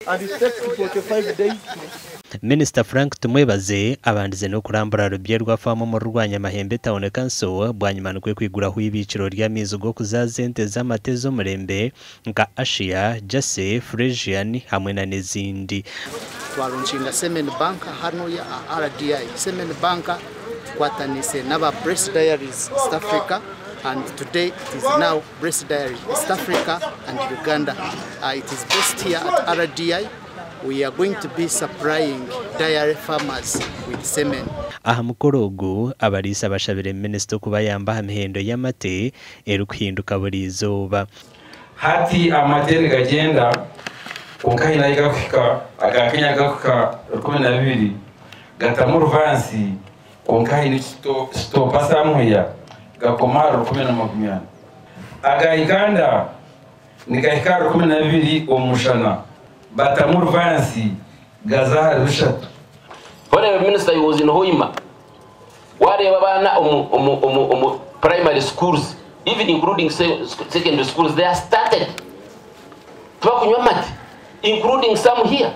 And it takes 45 days to Minisita Frank Tumwebaze abandize n'okurambura Rubyerwa faamu omuri Rwanyamahembe Town Council bwanyima nikwo kwiguraho eibiikiro ry'amaizi g'okuzaaza ente z'amate ez'omurembe nka Ayrshire, Jersey, Friesian hamwe na n'ezindi. Twalaunchinga semen bank hano ya RDI. Semen bank tukwatanise n'aba Breast Dairies East Africa and today it is now Breast Dairy East Africa and Uganda. It is based here at RDI. We are going to be supplying dairy farmers with semen. Aha mukoro ogu, abariisa bashabire minisita okubayamba aha mihendo y'amate erikuhinduka buri izooba. Hati amate nigagyenda kwonka haine ahi gakuhika aga Kenya gakuhika 12 gatamu ruvansi kwonka haine sitopa samuheya gakoma ahari 1040. Aga Uganda nigahika ahari 12 omu mushana batamu ruvansi gaza ahari 3. Honorable Minister, he was in Hoima. Wareeba abaana omu primary schools, even including secondary schools, they are started. Tibakunywa amate, including some here.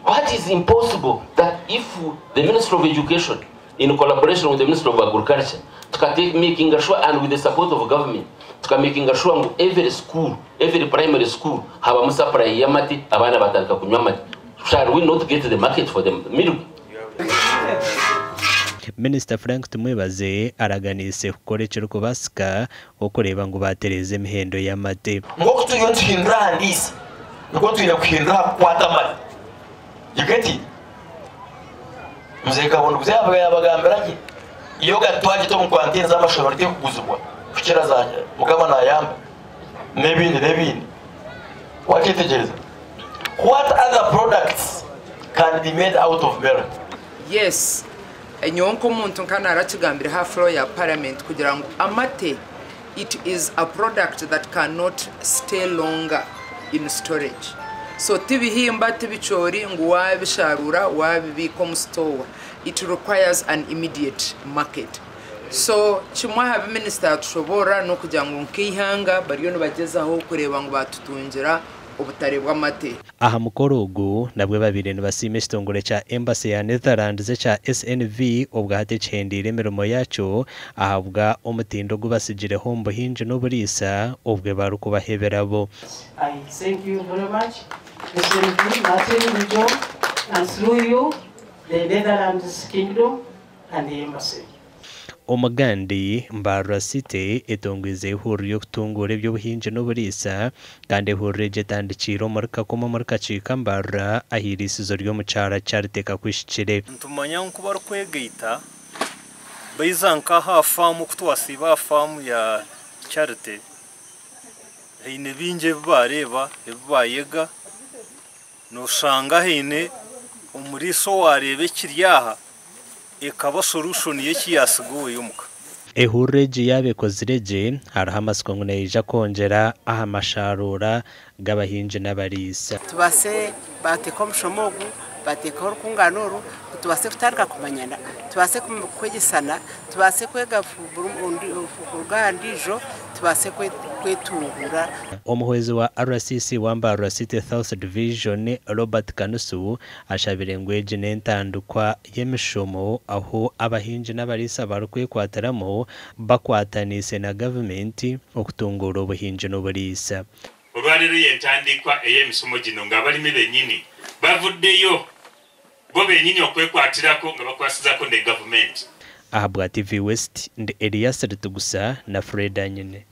What is impossible that if the Ministry of Education, in collaboration with the Ministry of Agriculture, tukate making sure and with the support of government, tuka making sure ngu every school, every primary school, habamu supply y'amate, abaana batandika kunywa amate. Shall we not get the market for the milk? Minisita Frank Tumwebaze araganiise kukora ekirikubaasika okureeba ngu baatereeza emihendo y'amate. Nk'oku turiyo nituhindura aha ndiisa, nikwo twine kuhindura aha kukwata amate. You get it? Mzee Kabondo kuza yabagambira gye yoga twagita omu kwantini z'amashomero tekuguzibwa kukira za Mukama nayamba n'ebindi n'ebindi. Wakyetegereza? What other products can be made out of milk? Yes, nyowe nk'omuntu nka narakigambire ha floor ya parliament kugira ngu amate it is a product that cannot stay longer in storage. So tibihimba tibichori ngu wabisharura wabibika omu store. It requires an immediate market. So kimwe aha bi minisita yatushobora n'okugira ngu nk'eihanga bariyo nibagyezaho kureeba ngu batutungira obutare bw'amate. Aha mukoro ogu nabwe babire nibasiima ekitongore kya Embassy ya Netherlands ekya SNV obwahati ekihendeire emirimo yakyo ahabwa omutindo ogu basigireho omu buhingi n'oburiisa obwe barikubaha ebirabo. I thank you very much, SNV, Martin Rujo, and through you, the Netherlands Kingdom and the Embassy. Omugandi Mbarara City etongwize ehuriro ry'okutunguura eby'obuhingi n'oburiisa kandi ehuriro egi etandikiire omuri Kakoma omuri Kakiika Mbarara ah'iriisizo ry'omukyara Charity Kakwishikire. Nitumanya nku barikwegaita baiza nk'aha faamu oku twasiiba aha faamu ya Charity haine bingi ebi bareeba ebi bayega noshanga haine omuriisa owareeba ekiri aha ekaba solution y'eki yasiga owe omuka. Ehuriro egi yaaba ekozire gye hariho amatsiko ngu neija kwongyera aha masharuura g'abahingi n'abariisa. Tubase bateeka omushomo ogu bateekaho orukungano oru tubase kutandika kumanyana, tubase kwegyesana, tubase kwega kuruga aha ndiijo, tubase kwetungura. Omuhwezi wa RCC wa Mbarara City South Division Robert Kanusu ashabire ngu egi n'entandikwa y'emishomo ahu abahingi n'abariisa barikwekwatiramu bakwataniise na gavumenti okutunguura obuhingi n'oburiisa. Olwaleero y'entandikwa ey'emisomo gino ng'abalimi bennyini bavuddeyo bo bennyini okwekwatirako nga bakwasizako ne gavumenti. Ahabwa TV West ndi Elias Ritugusa na Freda Nyine.